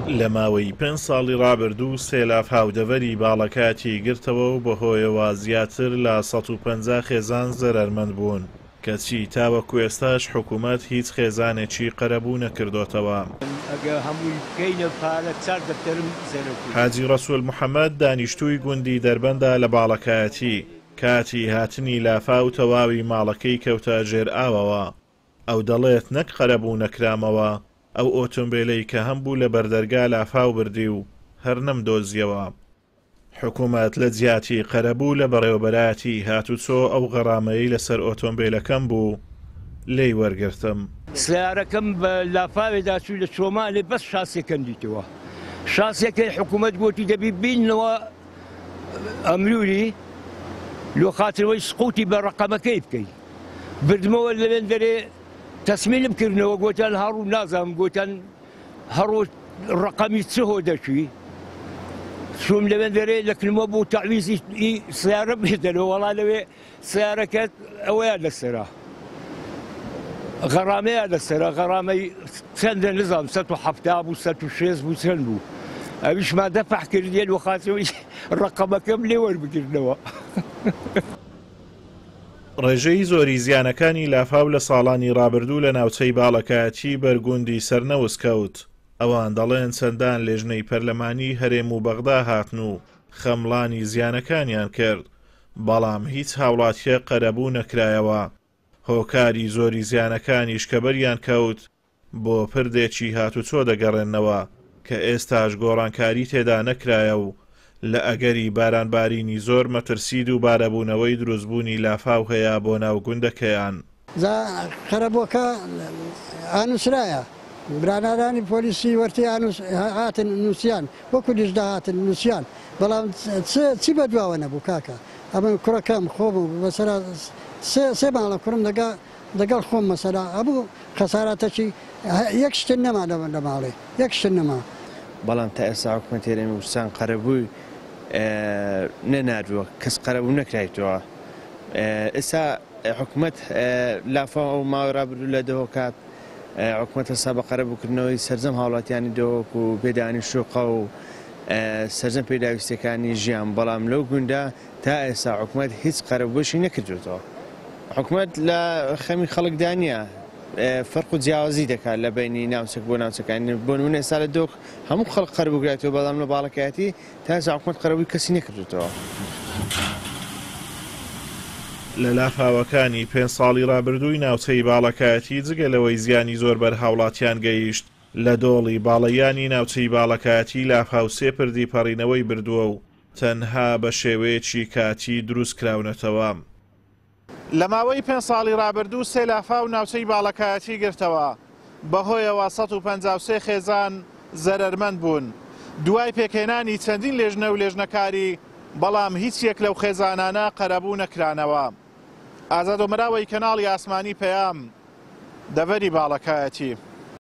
لە ماوەی پێنج ساڵی ڕابردوو سێ لافاو دەڤەری باڵەکایەتی گرتەوە و بەهۆیەوە زیاتر لە 150 خێزان زەرەرمەند بوون، کەچی تاوەکو ئێستاش حکومەت هیچ خێزانێکی قەرەبوو نەکردۆتەوە. ئەگەر هەمووی بکەینە پارە چار دەفتەرم زەرەر کردووە. حاجی ڕەسول محەمەد دانیشتووی گوندی دەربەندە لە باڵەکایەتی، کاتی هاتنی لافاو تەواوی ماڵەکەی کەوتە ژێر ئاوەوە. ئەو دەڵێت نەک قەرەبوو نەکرامەوە، ئەو ئۆتۆمبێلەی کە هەمبوو لە بەردەرگا لافاو بردی و هەر نەمدۆزیەوە. حکومەت لە جیاتی قەرەبوو لە بەڕێوەبەرایەتی هاتوچۆ ئەو غەرامەیەی لەسەر ئۆتۆمبێلەکەم بوو لێی وەرگرتم. سەیارەکەم بە لافاوێدا چوو لە چۆمانێ بەس شاسیەکەم دیتەوە شاسیەکەی حکومەت گۆتی دەبی بینەوە ئەملوری لۆ خاترەوەی سقوتی بە ڕەقەمەکەی بکەی بردمەوە لەوێن دەرێ تەسمیلم کردنەوە گۆتیان هەڕوو نازانم گۆتیان هەڕۆ ڕەقەمی چ هۆ دەچوی چوم لەوێن دەرێ لە کنمە بۆ تەعویزی سیارە بێتەرەوە وەڵا لەوێ سیارەکەت ئەوەیان لەسەرە غەرامەیان لەسەرە غەرامەی چەندە نزام 170 بوو 160 بوو چەند بوو ئەویشمان دەفع کردیە لۆ خاترەوەی ڕەقەمەکەم لێ وەربگرنەوە. ڕێژەی زۆری زیانەکانی لافاو لە ساڵانی ڕابردوو لە ناوچەی باڵەکایەتی بەر گوندی سەرنەوز کەوت، ئەوان دەڵێن چەندان لێژنەی پەرلەمانی هەرێم و بەغدا هاتن و خەمڵانی زیانەکانیان کرد، بەڵام هیچ هاوڵاتییەک قەرەبوو نەکرایەوە، هۆکاری زۆری زیانەکانیش کە بەریان کەوت بۆ پردێکی هاتوچۆ دەگەڕێننەوە کە ئێستاش گۆڕانکاری تێدا نەکرایە و لە ئەگەری بارانبارینی زۆر مەترسی دووبارەبوونەوەی دروستبوونی لافاو هەیە بۆ ناو گوندەکەیان. جا قەرەبووەکە ئانووسرایە، برانارانی پۆلیسی وەرتی ئانووس هاتن نووسیان، وەکوو لیژنە هاتن نووسیان، بەڵام چ چی بە دواوە نەبوو کاکە، ئەمن کوڕەکەم خۆم و مەسەلا سێ سێ ماڵە کوڕم دەگا دەگەڵ خۆم مەسەلا هەموو خەساراتەکی یەک شتن نەما لە ماڵێ یەک شتن نەما. بەڵام تا ئێستا حکومەتی هەرێمی کوردستان قەرەبووی نەناردووە، کەس قەرەبوو نەکرایتەوە. ئێستا حکومەت لافاو ئەو ماوەی ڕابردوو لە دهۆک هات، حکومەت هەستا بە قەرەبووکردنەوەی سەرجەم هاوڵاتیانی دهۆک و پێدانی شوقە و سەرجەم پێداویستیەکانی ژیان، بەڵام لەو گوندە تا ئێستا حکومەت هیچ قەرەبووشی نەکردوێتەوە. حکومەت لە خەمی خەڵکدا نییە، فەرق و جیاوازی دەکات لە بەینی ناوچەک بۆ ناوچەکان، بۆ نموونە ئێستا لە دهۆک هەموو خەڵک قەرەبوو کرایەتەوە، بەڵام لە باڵەکایەتی تا ئێستا حکومەت قەرەبووی کەسی نەکردوێتەوە. لە لافاوەکانی پێنج ساڵی ڕابردووی ناوچەی باڵەکایەتی جگە لەوەی زیانی زۆر بەر هاوڵاتیان گەیشت، لە دۆڵی باڵەیانی ناوچەی باڵەکایەتی لافاو سێ پردی پەڕینەوەی بردووە و تەنها بە شێوەیەکی کاتی دروست کراونەتەوە. لە ماوەی پێنج ساڵی رابردوو سێ لافاو ناوچەی باڵەکایەتی گرتەوە، بەهۆیەوە 153 خێزان زەرەرمەند بوون، دوای پێکهێنانی چەندین لێژنە و لێژنەکاری، بەڵام هیچ یەک لەو خێزانانە قەرەبوو نەکرانەوە. ئازاد ئۆمەراوەی کەناڵی ئاسمانی پەیام، دەڤەری باڵەکایەتی.